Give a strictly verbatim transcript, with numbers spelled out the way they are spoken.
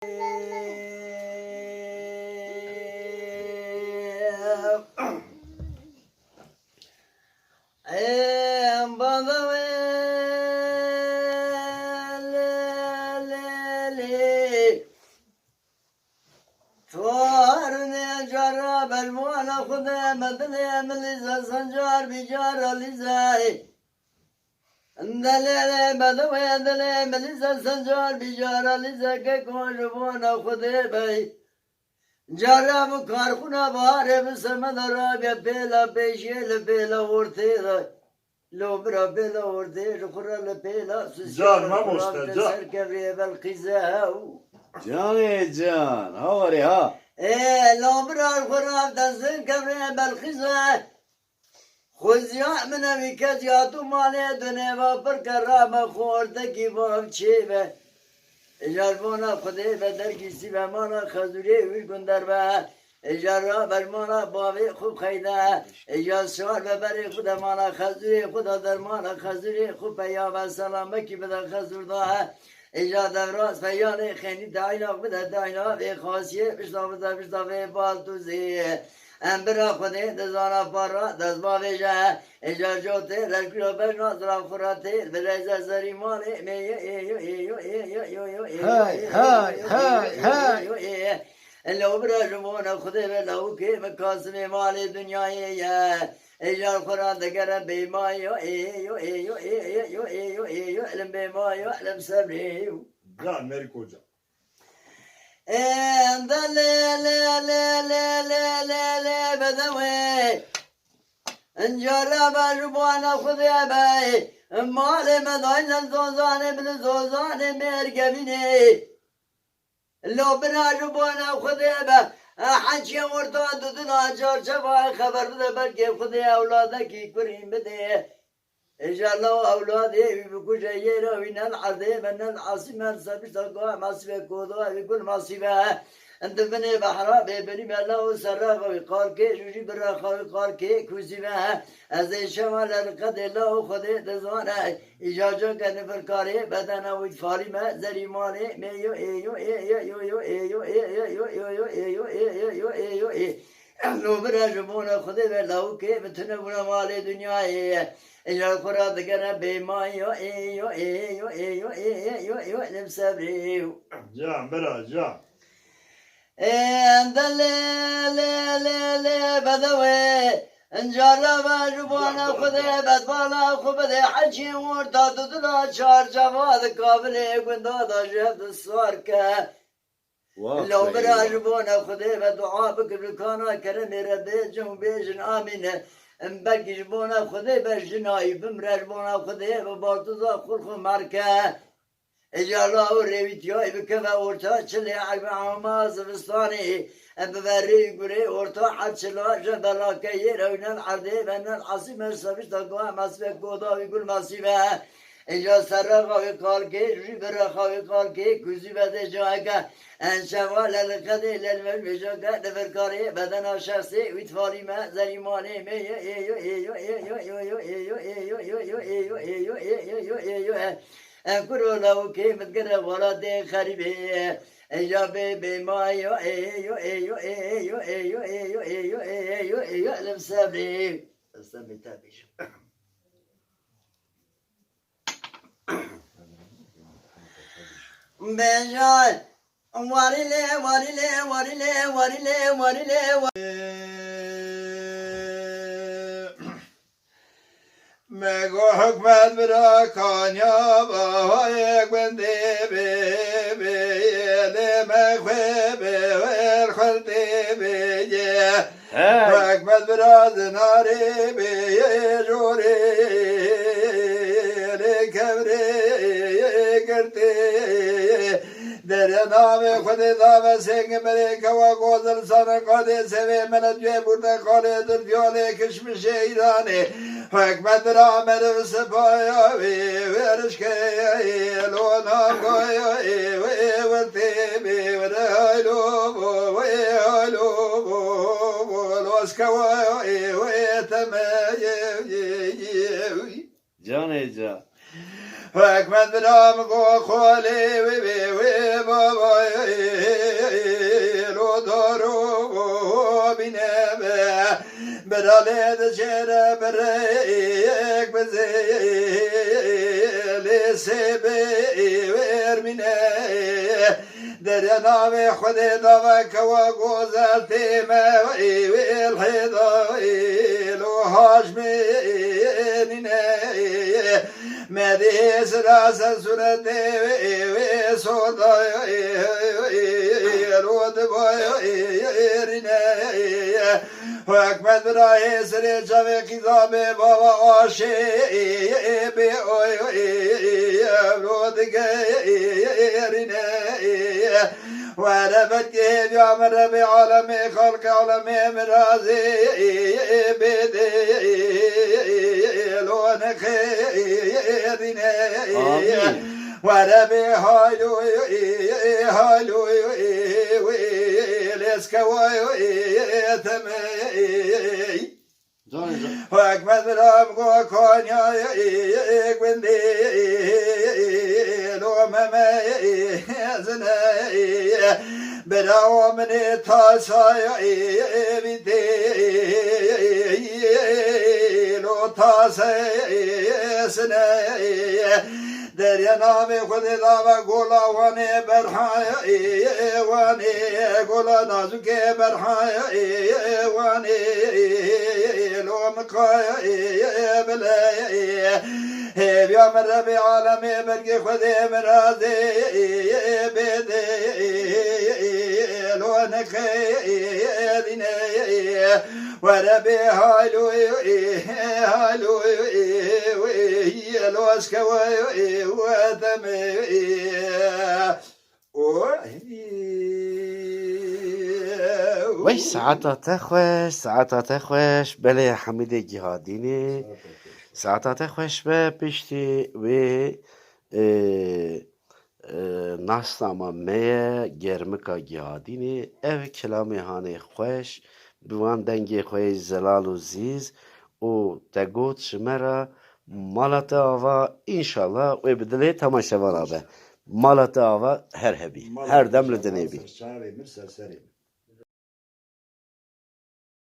Ê, badawê, lê, lê, lê. Twarine cara belmana xwe de, me dilê min lîze sencar bîcara lîze. Delê bedewê dilê min lîze sencar bîcara lîze, ke ku ji bona Xwedê bey. Cara bi karxûna baharê bi semeda rabe pêla pêşiyê li pêla ortê de. Lo bira pêla ortê ji xwe re li pêla sisya. Can, mamoste, can. Ser kevrê Belqîze hew. Canê can, hawarê ha. Ê, lo bira xwe re ser kevrê Belqîze. Xuziya min e wî kes ya tu malê dunê va pir ke rame xortekî bav çê be. Îcar bona Xwedê be dergîsî be mala xezûrê wî gundar be. Îcar ra bermana bavê xwe xeyde. Îcar şar be berê xwe de mala xezûrê xwe de dermana xezûrê xwe peya be selamekî bide xezûr da. Îcar devra feyanê xênî dayna bide dayna vê xasiyê pişta bide pişta vê bal tu zê. Em bira Xwedê dizana para dest bavêje. Îcar cotê revkira bejna zira xura tê. Bireyze zerî malê mê yo ê yo ê yo ê yo yo yo ê yo. Hay, hay, hay, hay. Yo ê. Lo bira ji bona Xwedê ve lawikê min kasimê malê dinyayê ye. Îcar xura digere bêma yo ê yo ê yo ê yo ê yo ê yo ê yo elim bêma yo elim sebrê yo. Can Merî Koca. Ê, de lê, lê, lê, bedewê. Înca re be ji bona Xwedê be. Malê me dayne zozanê, bi zozanê mêrgevînê. Lo bira ji bona Xwedê be. Heçiyê orta dudina çarçeva xeber bide belkê Xwedê ewladekî kurî bidê. Îcar law ewladê wî bikuje yê re wî nel erdê be nel asî mer sebişta goa masî be koda wî gul masî be. Di binê behra bê binî be law serraxa wî qalkê jû jî biraxa wî qalkê kûzî be. Ez ê şewa ler qedê law Xwedê dizane. Îcar coke nifirkarê bedena wî falî me zerî malê mê yo ê yo ê yo yo yo ê yo ê yo ê yo ê yo ê yo ê yo ê yo ê yo ê yo ê. Lo bira ji bona Xwedê ve lawikê bi tune bûna malê dinyayê ye. Îcar xwe ra digere bêma yo ê yo ê yo ê yo ê yo ê yo ê yo ê yo ê yo ê yo ê yo ê yo. Can bira can. Ê de lê lê lê lê bedewê. Înca re be ji bona Xwedê bedbala xwe bidê heçî orta tu dila çarçeva di kavilê gunda da ji hev di sar ke. Wah, Lo bira beywa. Ji bona Xwedê ve dua bikin, bi kana keremê re bêjin û bêjin amîn. Em belkî ji bona Xwedê ve jinayî bimre, ji bona Xwedê ve baltuza xulx û merke. Îcar law rêwîtiyayî bikeve orta çilê erbe ama zivistanê. Em bibe rê gurê orta her çila je belakeyê rewînel erdê ve nel esî me sevişta goa mesve goda wî gul mesî ve. Îca serrexa wê qalkê, jû jî birrexa wê qalkê, kûzî be dê cayeke. En şeva lel qedê, lel mevmêjake, li vir karê, bedena şexsê, wî tvalî me, zerî malê me, yo, ê, yo, ê, yo, ê, yo, ê, yo, ê, yo, ê, yo, ê, yo, ê, yo, ê, yo, ê, yo, ê, yo, ê, yo, ê. En kuro lawikê, min digere welatê xerîbê. Ê, ya bê, bê ma, yo, ê, yo, ê, yo, ê, ê, yo, ê, yo, ê, yo, ê, yo, ê, ê, yo, ê, yo, elim sebrê. Ez te bê te bêjim. Bêje, warî lê, warî lê, warî lê, warî lê, warî lê, wa- Me go hikmet bira kanya bahayê gundê bê, bê, lê me xwe bê, wer xwendê bê, ye. Hey. Hikmet bira zinarê bê, ye, jorê, lê kevrê, ye, girtê, ye. Dere navê Xwedê dave sêngê merê kewa gozil sane qadê sevê mele duyê burde qalê dir diyalê kişmişê Îranê. Hikmet bira meriv sipaya wê werişkeye lo navgaya wê wê wirtê bê were haylo bo wê haylo bo bo loskewaya wê wê temeye. Canê can. Hikmet bira min got, xolê wê, wê, wê, baba, lo daro bîne be. Bira lê diçêre birêk bizê, lê sê bê wêr mîne. Derya navê Xwedê dava kewa gozel tême, wê, wê, lhêda, wê, lo haj mê nîne. Medê sira ser sûretê wê, wê soda, wê, wê, lo diba, wê, rîne. Hikmet bira hê serê çavê qîza bê bava aşê, bê oy, lo digerîne. Were belkê hêviya min Rebê alemê, xalqê alemê min razê bêdê, lo nexêrîne. Amîn. Were bê haylo, haylo, lêske temê. Canê can. Hikmet bira min got, Konyayê gundê lo Meme zine. Bira o minê tasayê vîtê lo tasê sine. Derya navê Xwedê dava gola Wanê, berhayê Wanê, gola nazûkê berhayê Wanê, lo miqayê bilê. Hêviya min Rebê alemê, belkê Xwedê min razê bêdê, lo nexêrîne. Were bê haylo, haylo, lo eske we, we demê. Oy. Wey, saeta te xweş, saeta te xweş. Belê Hemîdê Gihadînê. Saeta te xweş be, piştî wê, e, e, nasnama me ye, Germika Gihadînê. Ev kilamê hanê xweş, bi wan dengê xwe yê zelal û zîz û te got ji me re, mala te ava, înşallah wê bi dilê temaşevana be. Mala te ava her hebî, her dem li dinê bî. Ser çavê min, ser serê min.